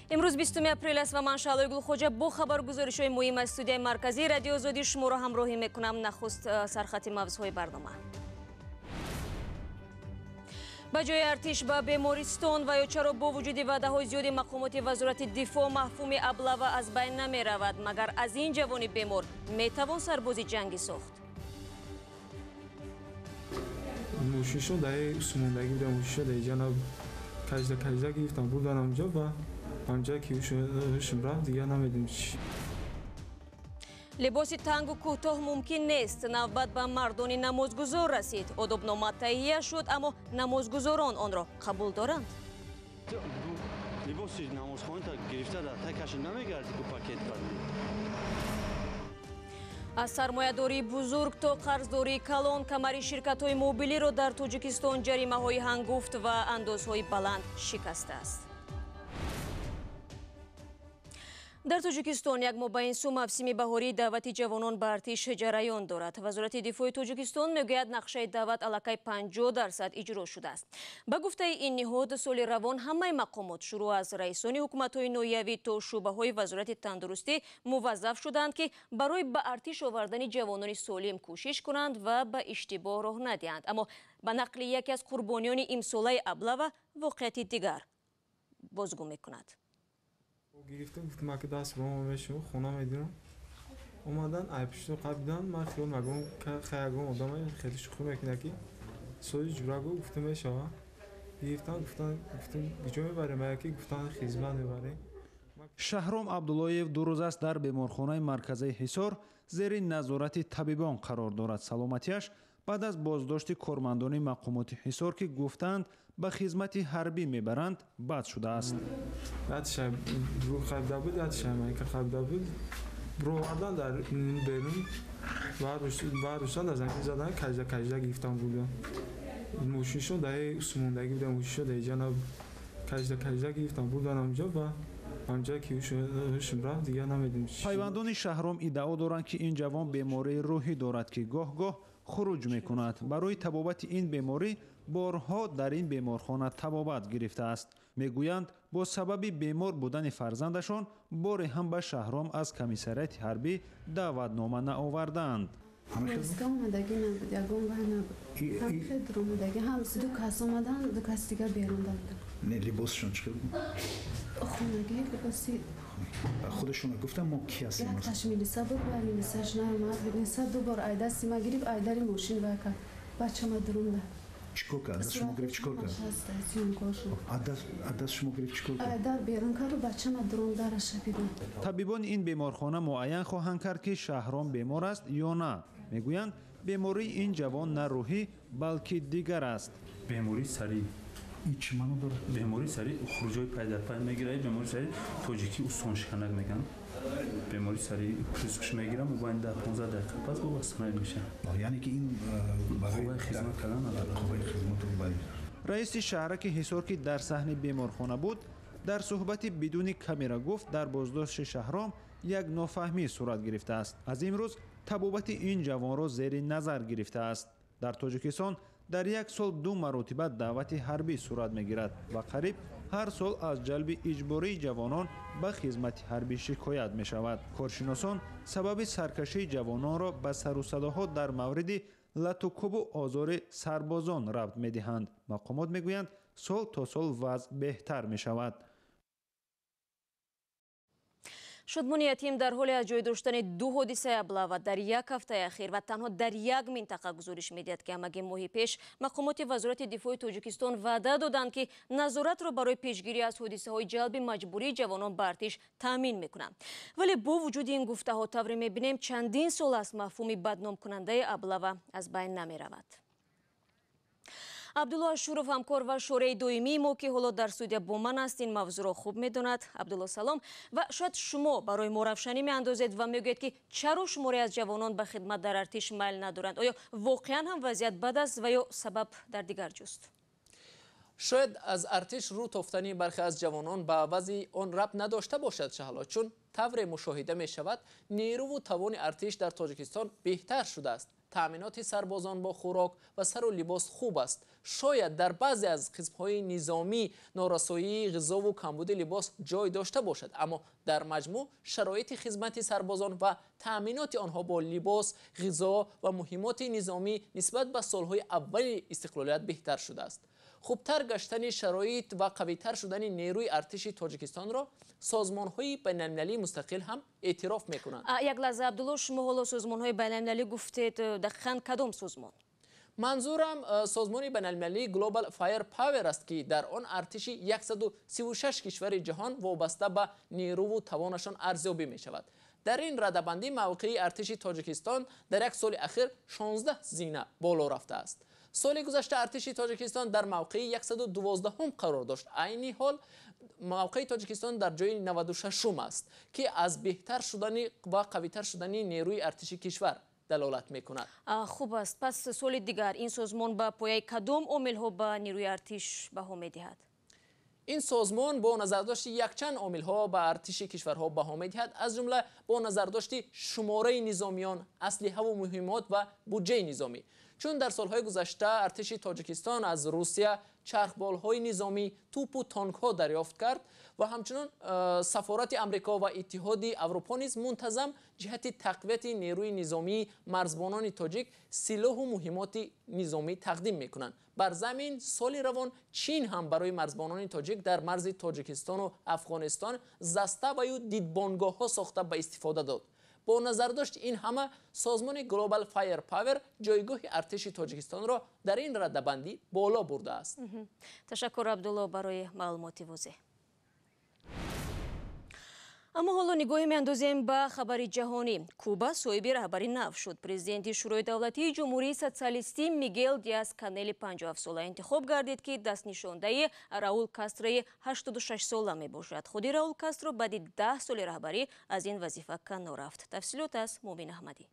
Имрӯз 20 апрел аст ва ман Шаҳлои Гулхоҷа бо хабаргузоришҳои муҳим аз студияи марказии Радиои Озодӣ шуморо ҳамроҳӣ мекунам. Нахуст сархати мавзӯъҳои барнома. Ба ҷои артиш ба бемористон ва ё чаро бо вуҷуди ваъдаҳои зиёди мақомоти вазорати дифоъ мафҳуми аблава аз байн намеравад, магар аз ин ҷавони бемор метавон сарбози ҷангӣ сохт? Мошиншон дар усмондагӣ буда, мошиншон дар иҷа набуд. Кажда кажда гирифтам, бурдан ҳамҷо ва ҳамҷо ки ҳушм рафт, дигар намедонем чӣ. Либоси тангу кӯтоҳ мумкин нест. Навбат ба мардони намозгузор расид. Одобнома таҳия шуд, аммо намозгузорон онро қабул доранд. Либоси намозхонита гирифта дар тай каши намегардӣ ку пакет кардӣ. Аз сармоядории бузург то қарздории калон, камари ширкатҳои мобилиро дар Тоҷикистон ҷаримаҳои ҳангуфт ва андозҳои баланд шикастааст. Дар Тоҷикистон як моҳ ба ин сӯ мавсими баҳории даъвати ҷавонон ба артиш ҷараён дорад. Вазорати дифои Тоҷикистон мегӯяд, нақшаи даъват аллакай 50% иҷро шудааст. Ба гуфтаи ин ниҳод, соли равон ҳамаи мақомот, шурӯъ аз раисони ҳукуматҳои ноҳиявӣ то шӯъбаҳои вазорати тандурустӣ, муваззаф шуданд, ки барои ба артиш овардани ҷавонони солим кӯшиш кунанд ва ба иштибоҳ роҳ надиҳанд. Аммо ба нақли яке аз қурбониёни имсолаи аблава воқеияти дигар бозгӯ мекунад. Гирифтам, гуфтам, ака даст ба мо мешавам, хона медирам. Омадан айпишто қабидан, ман хиёл нагом, хай ягон одаме хеле шӯхӣ мекунад, ки сози ҷурагу гуфта мешава. Гирифтан, гуфтан, гуфтам, куҷо мебарем, аяки гуфтан, хизмат мебарем. Шаҳром Абдуллоев 2 рӯз аст дар беморхонаи марказии Ҳисор зери назорати табибон қарор дорад. Саломатиаш баъд аз боздошти кормандони мақомоти Ҳисор, ки гуфтанд ба хизмати ҳарбӣ мебаранд, бад шудааст. Қабида буд, майка қабида буд, бировардан дар берун, барӯштан дар замин задан, кажда кажда гирифтам, бурдан. Мошиншон дар усмондагӣ буда, мошиншон дар иҷа набуд. Кажда кажда гирифтам, бурдан ҳамҷо ва ҳамҷо ки ҳушм рафт, дигар намедонем чӣ. Пайвандони Шаҳром иддао доранд, ки ин ҷавон бемории рӯҳӣ дорад, ки гоҳ-гоҳ хуруҷ мекунад. Барои табобати ин беморӣ борҳо дар ин беморхона табобат гирифтааст. Мегӯянд, бо сабаби бемор будани фарзандашон боре ҳам ба Шаҳром аз комиссариати ҳарбӣ даъватнома наовардаанд. Омадагӣ набуд, ягон вай набуд. Ҳам дуромадагӣ, ҳам ду кас омадан, ду кас дигар берун буданд. Не, либосшон чӣ буд? Хонагӣ либоси. Худашон гуфтан, мо ки ҳастем? Якташ милиса буд ва милисаш наомад. Милиса ду бор ай дасти ма гирифт, ай дари мошин вай кард. Бачама дурунда. Чикор кард? Аз шумо гирифт, чикор кард? Аз даст шумо гирифт, чикор кард? Дар берун кард, бачама дурундараша бидам. Табибони ин беморхона муайян хоҳанд кард, ки Шаҳром бемор аст ё на. Мегӯянд, бемории ин ҷавон на рӯҳӣ, балки дигар аст. Бемории сарӣ. Ин чӣ маъно дорад? Бемории сарӣ хуруҷҳои пайдарпай мегирад. Бемории сарӣ тоҷикӣ устоншиканак мегӯянд. Бемории сарӣ прискуш мегирам, мобайни 10-15 дақиқа пас бо вастанавӣ мешавад. Яъне ки ин барои хизмат кардан надорад. Қувваи хизматро бале. Раиси шаҳраки Ҳисор, ки дар саҳни беморхона буд, дар суҳбати бидуни камера гуфт, дар боздошти Шаҳром як нофаҳмӣ сурат гирифтааст. Аз имрӯз табобати ин ҷавонро зери назар гирифтааст. Дар Тоҷикистон дар як сол 2 маротиба даъвати ҳарбӣ сурат мегирад ва қариб ҳар сол аз ҷалби иҷбории ҷавонон ба хизмати ҳарбӣ шикоят мешавад. Коршиносон сабаби саркашии ҷавононро ба сарусадоҳо дар мавриди латукубу озори сарбозон рабт медиҳанд. Мақомот мегӯянд, сол то сол вазъ беҳтар мешавад. Шудмони ятим дар ҳоли аз ҷой доштани 2 ҳодисаи аблава дар як ҳафтаи ахир ва танҳо дар як минтақа гузориш медиҳад, ки ҳамагӣ моҳи пеш мақомоти вазорати дифои Тоҷикистон ваъда доданд, ки назоратро барои пешгирӣ аз ҳодисаҳои ҷалби маҷбурии ҷавонон ба артиш таъмин мекунанд. Вале бо вуҷуди ин гуфтаҳо, тавре мебинем, чандин сол аст мафҳуми бадномкунандаи аблава аз байн намеравад. Абдулло Ашуров, ҳамкор ва шӯраи доимии мо, ки ҳоло дар студия бо ман аст, ин мавзӯъро хуб медонад. Абдулло, салом. Ва шояд шумо барои мо равшанӣ меандозед ва мегӯед, ки чаро шуморе аз ҷавонон ба хидмат дар артиш майл надоранд. Оё воқеан ҳам вазъият бад аст ва ё сабаб дар дигар ҷост? Шояд аз артиш рӯ тофтани бархе аз ҷавонон ба вазъи он рабт надошта бошад, Шаҳло, чун тавре мушоҳида мешавад, нерӯву тавони артиш дар Тоҷикистон беҳтар шудааст. Таъминоти сарбозон бо хӯрок ва сару либос хуб аст. Шояд дар баъзе аз қисмҳои низомӣ норасоии ғизову камбуди либос ҷой дошта бошад, аммо дар маҷмӯъ шароити хизмати сарбозон ва таъминоти онҳо бо либос, ғизо ва муҳимоти низомӣ нисбат ба солҳои аввали истиқлолият беҳтар шудааст. Хубтар гаштани шароит ва қавитар шудани нерӯи артиши Тоҷикистонро созмонҳои байналмилалии мустақил ҳам эътироф мекунанд. Як лаҳза, Абдулло, шумо ҳоло созмонҳои байналмилалӣ гуфтед, дақиқан кадом созмон? Манзурам созмони байналмилалии Global Fire Power аст, ки дар он артиши 136 кишвари ҷаҳон вобаста ба нерӯву тавонашон арзёбӣ мешавад. Дар ин радабандӣ мавқеи артиши Тоҷикистон дар як соли ахир 16 зина боло рафтааст. Соли гузашта артиши Тоҷикистон дар мавқеи 112 қарор дошт. Айни ҳол мавқеи Тоҷикистон дар ҷои 96 аст, ки аз беҳтар шудани ва қавитар шудани нерӯи артиши кишвар далолат мекунад. Хуб аст. Пас соли дигар, ин созмон ба пояи кадом омилҳо ба нерӯи артиш баҳо медиҳад? Ин созмон бо назардошти якчанд омилҳо ба артиши кишварҳо баҳо медиҳад, аз ҷумла бо назардошти шумораи низомиён, аслиҳаву муҳимот ва буҷаи низомӣ. Чун дар солҳои гузашта артиши Тоҷикистон аз Русия чархболҳои низомӣ, тӯпу танкҳо дарёфт кард ва ҳамчунон сафорати Амрико ва Иттиҳоди Аврупо низ мунтазам ҷиҳати тақвияти нерӯи низомии марзбонони тоҷик силоҳу муҳимоти низомӣ тақдим мекунанд. Бар замин соли равон Чин ҳам барои марзбонони тоҷик дар марзи Тоҷикистону Афғонистон заставаю дидбонгоҳҳо сохта ба истифода дод. Бо назардошти ин ҳама созмони Global Fire Power ҷойгоҳи артиши Тоҷикистонро дар ин радабандӣ боло бурдааст. Ташаккур, Абдулло, барои маълумоти возеҳ. Аммо ҳоло нигоҳе меандозем ба хабари ҷаҳонӣ. Куба соҳиби раҳбари нав шуд. Президенти Шӯрои давлатии Ҷумҳурии Социалистӣ Мигел Диас Канели 57-сола интихоб гардид, ки дастнишондаи Раул Кастрои 86-сола мебошад. Худи Раул Кастро баъди 10 соли раҳбарӣ аз ин вазифа канор рафт. Тафсилот аз Мубин Аҳмадӣ.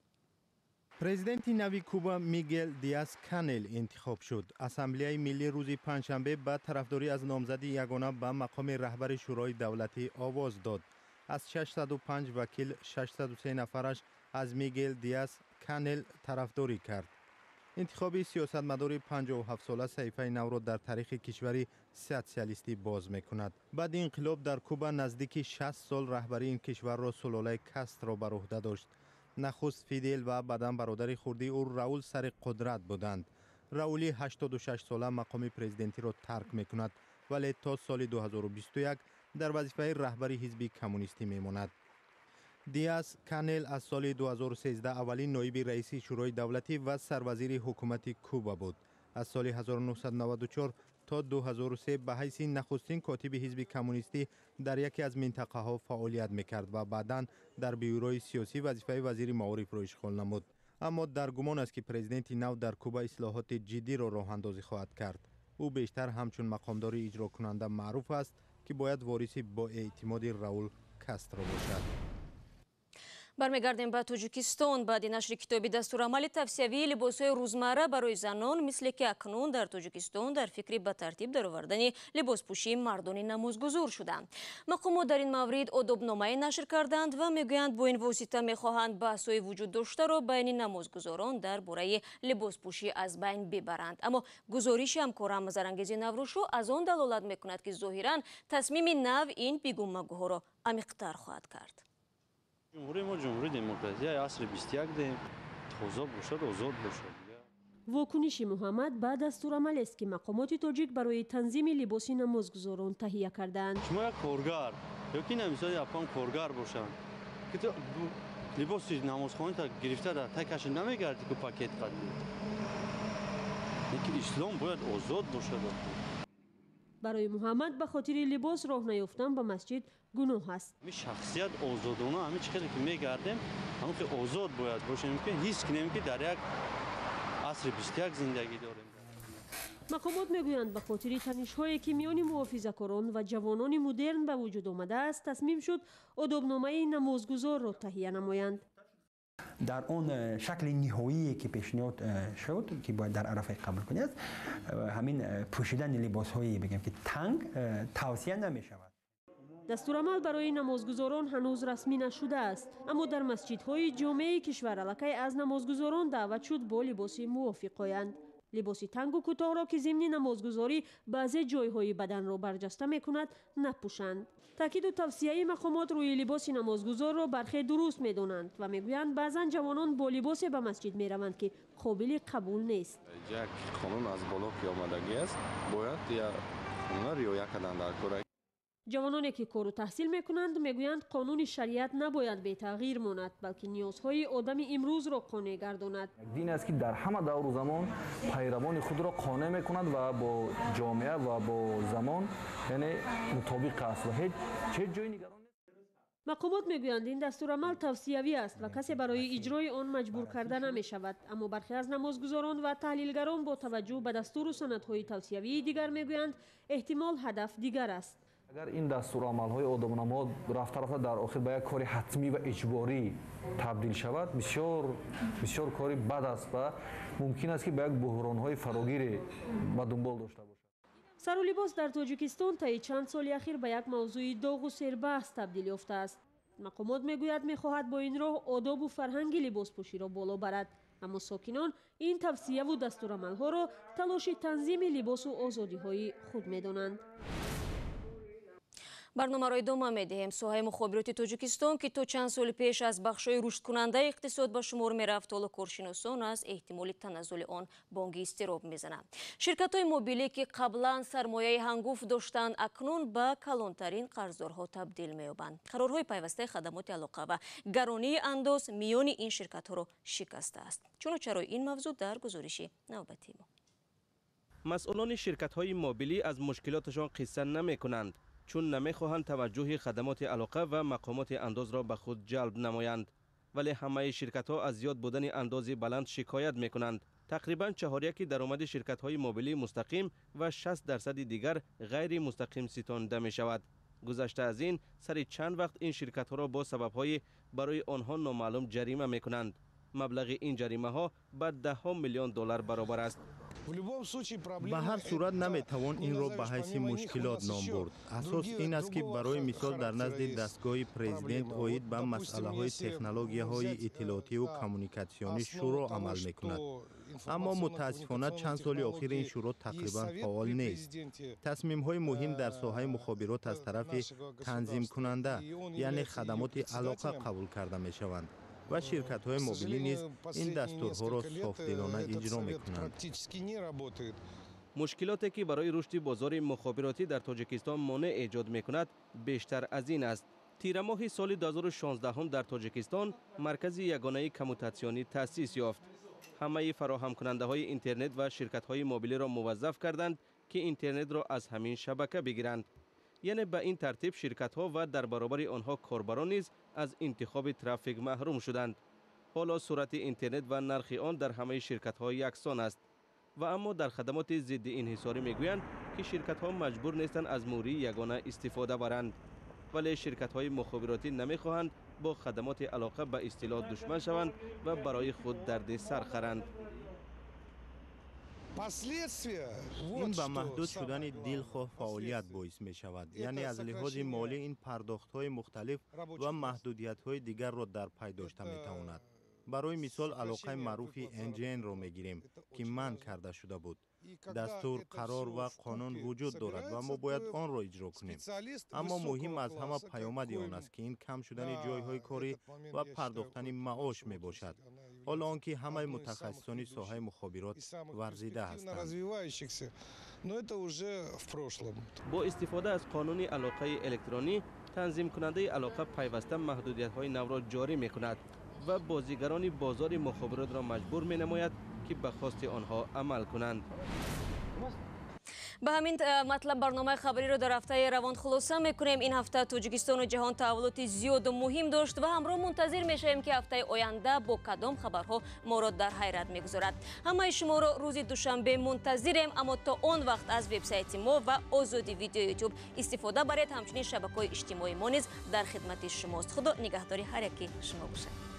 Президенти нави Куба Мигел Диас Канел интихоб шуд. Ассамблеяи миллӣ рӯзи панҷшанбе ба тарафдорӣ аз номзади ягона ба мақоми раҳбари Шӯрои давлатӣ овоз дод. Аз 605 вакил 603 нафараш аз Мигел Диас Канел тарафдорӣ кард. Интихоби сиёсатмадори 57-сола саҳифаи навро дар таърихи кишвари социалистӣ боз мекунад. Баъди инқилоб дар Куба наздики 60 сол раҳбарии ин кишварро сулолаи Кастро бар уҳда дошт. Нахуст Фидел ва баъдан бародари хурдии ӯ Раул сари қудрат буданд. Раули 86-сола мақоми президентиро тарк мекунад, вале то соли 2021 дар вазифаи раҳбари ҳизби коммунистӣ мемонад. Диас Канел аз соли 2013 аввалин ноиби раиси Шӯрои давлатӣ ва сарвазири ҳукумати Куба буд. Аз соли 1994 то 2003 ба ҳайси нахустин котиби ҳизби коммунистӣ дар яке аз минтақаҳо фаъолият мекард ва баъдан дар бюрои сиёсӣ вазифаи вазири маорифро ишғол намуд. Аммо дар гумон аст, ки президенти нав дар Куба ислоҳоти ҷиддиро роҳандозӣ хоҳад кард. Ӯ бештар ҳамчун мақомдори иҷрокунанда маъруф аст, ки бояд вориси боэътимоди Раул Кастро бошад. Бармегардем ба Тоҷикистон. Баъди нашри китоби дастурамали тавсиявии либосҳои рӯзмарра барои занон, мисле ки акнун дар Тоҷикистон дар фикри ба тартиб даровардани либоспӯшии мардони намозгузор шуданд. Мақомот дар ин маврид одобномае нашр карданд ва мегӯянд, бо ин восита мехоҳанд баҳсҳои вуҷуд доштаро байни намозгузорон дар бораи либоспӯшӣ аз байн бибаранд. Аммо гузориши ҳамкорам Зарангези Наврӯшо аз он далолат мекунад, ки зоҳиран тасмими нав ин бигумагӯҳоро амиқтар хоҳад кард. Ҷумҳурии мо ҷумҳурии демократияи асри 21 дем, тоза бошад, озод бошад. Вокуниши Муҳаммад ба дастурамалест, ки мақомоти тоҷик барои танзими либоси намозгузорон таҳия кардаанд. Шумо як коргар ё ки намисоли апам коргар бошанд, ки ту либоси намозхонита гирифта дар тай каши намегардӣ ку пакет қадӣ. Ки ислом бояд озод бошад. Барои Муҳаммад ба хотири либос роҳ наёфтан ба масҷид гуноҳ аст. Ҳамин шахсият озодона, ҳамин чӣ хеле ки мегардем, ҳамон ки озод бояд бошем, ки ҳис кунем, ки дар як асри 21 зиндагӣ дорем. Мақомот мегӯянд, ба хотири танишҳое, ки миёни муҳофизакорон ва ҷавонони мудерн ба вуҷуд омадааст, тасмим шуд одобномаи намозгузорро таҳия намоянд. Дар он шакли ниҳоие, ки пешниҳод шуд, ки бояд дар арафаи қабул кунед, ҳамин пӯшидани либосҳои бигем ки танг тавсия намешавад. Дастурамал барои намозгузорон ҳанӯз расмӣ нашудааст, аммо дар масҷидҳои ҷомеаи кишвар аллакай аз намозгузорон даъват шуд бо либоси мувофиқ оянд. Либоси тангу кӯтоҳро, ки зимни намозгузорӣ баъзе ҷойҳои баданро барҷаста мекунад, напӯшанд. Таъкиду тавсияи мақомот рӯи либоси намозгузорро бархе дуруст медонанд ва мегӯянд, баъзан ҷавонон бо либосе ба масҷид мераванд, ки қобили қабул нест. Як қонун аз боло ки омадагӣ аст, бояд қонунро риоя кардан дар кор. Ҷавононе, ки кору таҳсил мекунанд, мегӯянд, қонуни шариат набояд бетағйир монад, балки ниёзҳои одами имрӯзро қонеъ гардонад. Дин аст, ки дар ҳама давру замон пайравони худро қонеъ мекунад ва бо ҷомеа ва бо замон, яъне мутобиқ аст ва ҳеҷ ҷои нигарон. Мақомот мегӯянд, ин дастурамал тавсиявӣ аст ва касе барои иҷрои он маҷбур карда намешавад. Аммо бархе аз намозгузорон ва таҳлилгарон бо таваҷҷӯҳ ба дастуру санадҳои тавсиявии дигар мегӯянд, эҳтимол ҳадаф дигар аст. Агар ин дастурамалҳои одобномаҳо рафта рафта дар охир ба як кори ҳатмӣ ва иҷборӣ табдил шавад, бисёр бисёр кори бад аст ва мумкин аст, ки ба як буҳронҳои фарогире ба дунбол дошта бошад. Сару либос дар Тоҷикистон таи чанд соли ахир ба як мавзӯи доғу сербаҳс табдил ёфтааст. Мақомот мегӯяд, мехоҳад бо ин роҳ одобу фарҳанги либоспӯширо боло барад, аммо сокинон ин тавсияву дастурамалҳоро талоши танзими либосу озодиҳои худ медонанд. Барномаро идома медиҳем. Соҳаи мухобироти Тоҷикистон, ки то чанд соли пеш аз бахшҳои рушдкунандаи иқтисод ба шумор мерафт, ҳоло коршиносон аз эҳтимоли таназзули он бонги изтироб мезананд. Ширкатҳои мобилӣ, ки қаблан сармояи ҳангуфт доштанд, акнун ба калонтарин қарздорҳо табдил меёбанд. Қарорҳои пайвастаи хадамоти алоқа ва гаронии андоз миёни ин ширкатҳоро шикастааст. Чуну чарои ин мавзӯъ дар гузориши навбатии мо. Масъулони ширкатҳои мобилӣ аз мушкилоташон қисса намекунанд, чун намехоҳанд таваҷҷӯҳи хадамоти алоқа ва мақомоти андозро ба худ ҷалб намоянд. Вале ҳамаи ширкатҳо аз зиёд будани андози баланд шикоят мекунанд. Тақрибан чаҳоряки даромади ширкатҳои мобилӣ мустақим ва 60% дигар ғайримустақим ситонида мешавад. Гузашта аз ин, сари чанд вақт ин ширкатҳоро бо сабабҳои барои онҳо номаълум ҷарима мекунанд. Маблағи ин ҷаримаҳо ба даҳҳо миллион доллар баробар аст. Ба ҳар сурат, наметавон инро ба ҳайси мушкилот ном бурд. Асос ин аст, ки барои мисол дар назди дастгоҳи президент оид ба масъалаҳои технологияҳои иттилоотиву коммуникатсионӣ шӯро амал мекунад, аммо мутаассифона чанд соли охир ин шӯро тақрибан фаъол нест. Тасмимҳои муҳим дар соҳаи мухобирот аз тарафи танзимкунанда, яъне хадамоти алоқа, қабул карда мешаванд ва ширкатҳои мобилӣ низ ин дастурҳоро софдилона иҷро мекунанд. Мушкилоте, ки барои рушди бозори мухобиротӣ дар Тоҷикистон монеъ эҷод мекунад, бештар аз ин аст. Тирамоҳи соли 2016 дар Тоҷикистон маркази ягонаи коммутатсионӣ таъсис ёфт. Ҳамаи фароҳамкунандаҳои интернет ва ширкатҳои мобилиро муваззаф карданд, ки интернетро аз ҳамин шабака бигиранд. Яъне ба ин тартиб ширкатҳо ва дар баробари онҳо корбарон низ аз интихоби трафик маҳрум шуданд. Ҳоло суръати интернет ва нархи он дар ҳамаи ширкатҳо яксон аст. Ва аммо дар хадамоти зидди инҳисорӣ мегӯянд, ки ширкатҳо маҷбур нестанд аз мӯрии ягона истифода баранд. Вале ширкатҳои мухобиротӣ намехоҳанд бо хадамоти алоқа ба истилоҳ душман шаванд ва барои худ дарди сар хӯранд. Ин ба маҳдуд шудани дилхоҳ фаъолият боис мешавад, яъне аз лиҳози молӣ ин пардохтҳои мухталиф ва маҳдудиятҳои дигарро дар пай дошта метавонад. Барои мисол, алоқаи маъруфи NGN-ро мегирем, ки манъ карда шуда буд. Дастур, қарор ва қонун вуҷуд дорад ва мо бояд онро иҷро кунем, аммо муҳим аз ҳама паёмади он аст, ки ин кам шудани ҷойҳои корӣ ва пардохтани маош мебошад, ҳоло он ки ҳамаи мутахассисони соҳаи мухобирот варзида ҳастанд. Бо истифода аз қонуни алоқаи электронӣ, танзимкунандаи алоқа пайваста маҳдудиятҳои навро ҷорӣ мекунад ва бозигарони бозори мухобиротро маҷбур менамояд, ки ба хости онҳо амал кунанд. Ба ҳамин матлаб барномаи хабариро дар ҳафтаи равон хулоса мекунем. Ин ҳафта Тоҷикистону ҷаҳон таҳаввулоти зиёду муҳим дошт ва ҳамроҳ мунтазир мешавем, ки ҳафтаи оянда бо кадом хабарҳо моро дар ҳайрат мегузорад. Ҳамаи шуморо рӯзи душанбе мунтазирем, аммо то он вақт аз вебсайти мо ва Озоди Видео Ютуб истифода баред. Ҳамчунин шабакаҳои иҷтимоии мо низ дар хидмати шумост. Худо нигаҳдори ҳар яки шумо бошад.